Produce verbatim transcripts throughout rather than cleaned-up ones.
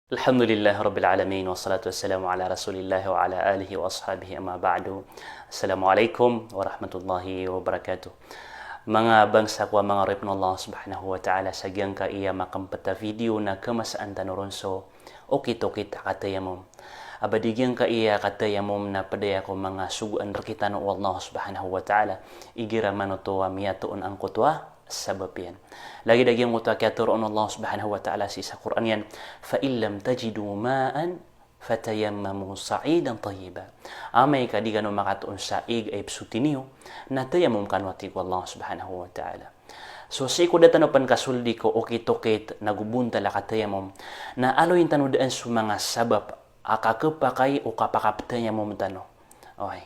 Alhamdulillah Rabbil Alamin, wassalatu wassalamu ala Rasulillah wa ala alihi wa ashabihi, amma ba'du. Assalamu alaikum warahmatullahi wabarakatuh. Manga bangsa ko a manga oripn o Allah Subhanahu wa Ta'ala, sa giyangkaiya makmpt a video na khamasaan tano ron so okit-okit a katayamum. A ba di giyangkaiya katayamum na pd aya ko manga sogoan rktano o Allah Subhanahu wa Ta'ala, igira man oto a miyatoon angkoto a sabap iyan. Lagid a giyangkoto a kiyatharoa on o Allah Subhanahu wa Ta'ala sii sa Qur'an iyan, "Fa in lam tajidu ma'an fatayammamu sa'idan tayyiba." Amay ka di kano makatoon sa ig a ipsoti niyo, na tayamum kano, a tig o Allah Subhanahu wa Ta'ala. So sii ko da tano pn kasoldi ko okit-okit nago bontal a katayamum, na aloyin tano daan so manga sabap a kakhapakay o kapakaptayamum tano. Oway.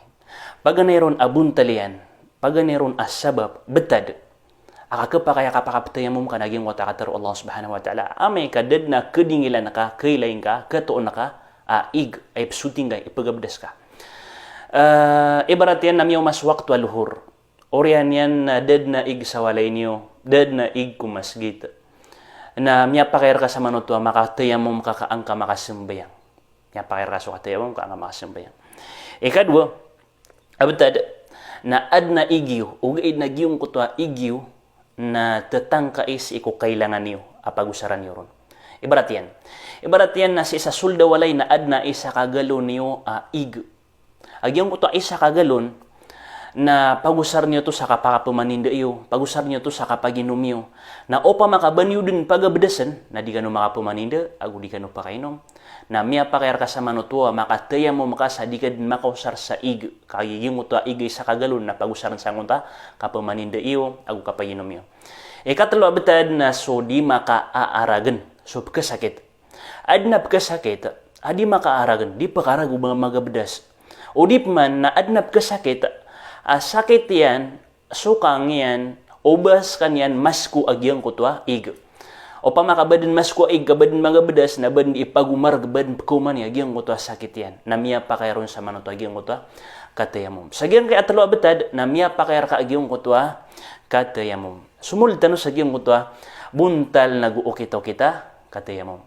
Paganay ron a bontal iyan, paganay ron a sabap, btad, a kakhapakay a kapakaptayamum ka na giyangkoto a katharo o Allah Subhanahu wa Ta'ala. Amay ka da dn a kdingilan ka, khailay ngka, khatoon ka a ig a ipsoti ngka, ipagabdas ka. Eh, ibarat iyan na miyaoma so wakto a lohor. Oriyan iyan na da dn a ig sa walay niyo, da dn a ig ko masgit. Na miyapakay rka sa man oto a makatayamum ka, ka an ka makasambayang. Miyapakay rka so katayamum ka an ka makasambayang. Ikadowa, a btad, na adn a ig iyo, ogaid na giyangkoto a ig iyo na tatangkai sii ko kailangan iyo a pagosaran iyo ron. Ibarat iyan. Ibarat iyan na sii sa sold a walay na adn a isa ka galon iyo a ig. A giyangkoto a isa ka galon na pagosar niyo oto sa kapakapamaninde iyo, pagosar niyo oto sa kapaginom iyo. Na opama ka ba niyo dn pagabdasn, na di kano makapamaninde, ago di kano pakainom. Na miyapakay rka sa man oto a makatayamum ka sa di ka dn makaosar sa ig, ka giyangkoto a ig a isa ka galon na pagosarn sangkoto a kapamaninde iyo, ago kapaginom iyo. Ikatlo a btad na so di makaaragn, so pkhasakit. Adn a pkhasakit a di makaaragn, di pkharag o ba magabdas. O di pman na adn a pkhasakit a sakit iyan, sokang iyan, o ba skaniyan masko a giyangkoto a ig. Opama ka ba dn masko a ig, ka ba dn magabdas, na ba dn ipagomarg, ba dn pkhaoma niyan a giyangkoto a sakit iyan. Na miyapakay ron sa man oto a giyangkoto a katayamum. Sa giyangkai a tlo a btad, na miyapakay rka a giyangkoto a katayamum. Somold tano sa giyangkoto a bontal nago okit-okit a katayamum.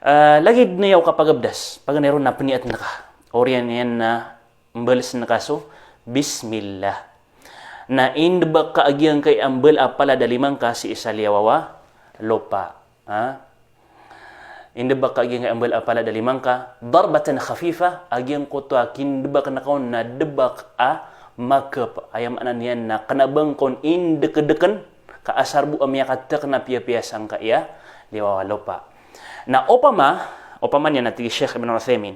Ah, lagid niyan o kapagabdas, paganay ron na pniyatn ka. Oriyan iyan na mbals ngka so bismillah. Na indbak ka a giyangkai a mbal a palad a lima ngka sii sa liyawaw a lopa. Ha? Indbak ka a giyangkai a mbal a palad a lima ngka, darbatan khafifa, a giyangkoto a kindbak ngka on na dbak a makp. Aya maana niyan na kna ba ngka on indkdkn, ka asar bo a miyakatk na piyapiya sangkai a liyawaw a lopa. Na opama, opama niyan a tig i Sheikh Ibn Uthaymin,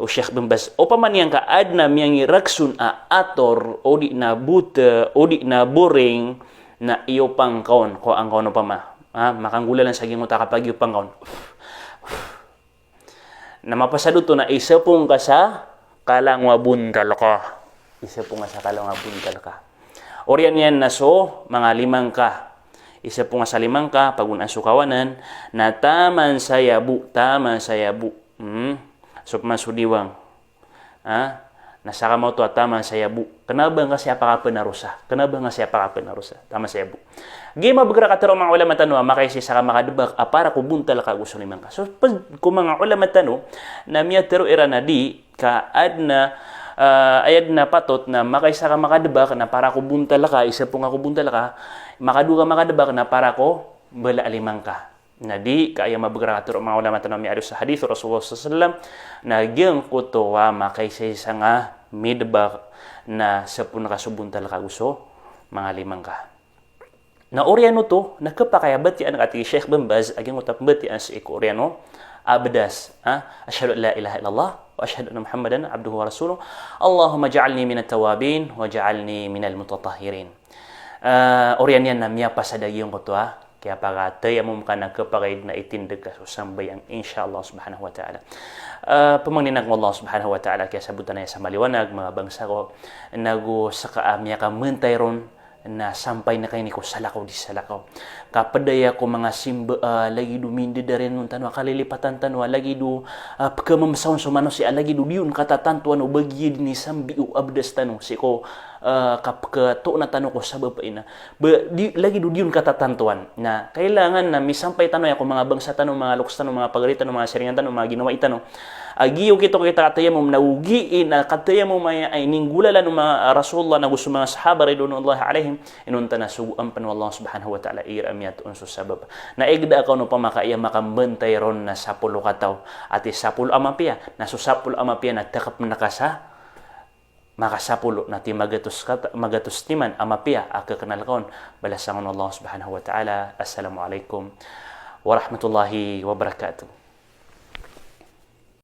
o Sheikh Bin Baz, opama niyan ka adn a miyangirakson a ator, odi na bota, odi na boring, na iyopa ngka on, ko angka on opama. Ha, makanggolalan sa giyangkoto a kapagiyopang ka on. Na mapasad oto na isapong ka sa kalangowan a bontal ka. Isapong ka sa kalangowan a bontal ka. Oriyan iyan na so manga lima ngka. Isapong ka sa lima ngka, pagonaan so kawanan, na taman sa yabo, taman sa yabo. Hmm. So pman so diwang. Ha? Na saka maoto a taman sa yabo. Kna ba ngka sii a pakapnarosa. Kna ba ngka sii a pakapnarosa. Taman sa yabo. Giya mabagr a katharo o manga ulama tano a makaisaisa ka makadbak a para ko bontal ka ago so lima ngka. So pd ko manga ulama tano na miyatharo iran a di ka adn a, ah, aya dn a patot na makaisa ka makadbak na para ko bontal ka, isapong ka ko bontal ka, makadowa ka makadbak na para ko mbala a lima ngka. Na di, ka aya mabagr a katharo o manga ulama tano a miyaado sa hadith o Rasulullah sallallahu alaihi wasallam, na giyangkoto a makaisaisa nga midbak na sapon ka so bontal ka ago so manga lima ngka. Na oriyan oto, na khapakay a batiyaan ka, tig i Sheikh Bin Baz, a giyangkoto a pmbatiyaan sii ko oriyan o abdas, ha? Ashhadu an la ilaha illallah wa ashhadu anna Muhammadan abduhu wa rasuluh. Allahumma ij'alni minat tawwabin waj'alni minal mutatahhirin. Ah, oriyan iyan na miyapasad a giyangkoto a kiyapakatayamum ka na khapakay dn a itindg ka so sambayang, insha Allah subhanahu wa ta'ala. Ah, pamangnin akn o Allah subhanahu wa ta'ala a kiyasabotan aya sa maliwanag, manga bangsa ko, nago ska a miyakamantay ron, na sampay na kaini ko salakaw di salakaw. Ka pd aya ko manga simba a lagid o mindadarin on tano a kalilipatan tano a lagid o, ah, pkhamamsaon so manosiya a lagid o di on katatantoan o bagiya dn i sambi o abdas tano sii ko, ah, kapkhatoona tano ko sabap a ina. Ba, di, lagid o di on katatantoan. Na kailangan na misampay tano aya ko manga bangsa tano, manga loks tano, manga pagari tano, manga siringan tano, manga ginawai tano. A giya okit o kita katayamum na ogaid a katayamum aya a ininggolalan o manga Rasulullah nago so manga sahaba ridwanullahi alaihim, inonta na sogoan pn o Allah subhanahu wa ta'ala igira a miyatoon so sabap. Na ig da a kaon opama ka aya makambantay ron na sapolo kataw, ati sapolo a mapiya, na so sapolo a mapiya na takp na ka sa makasapolo, na ti magatos kata-, magatos timan a mapiya a kknal ka on, balasan ka on o Allah subhanahu wa ta'ala. Assalamu alaikum warahmatullahi wabarakatuh.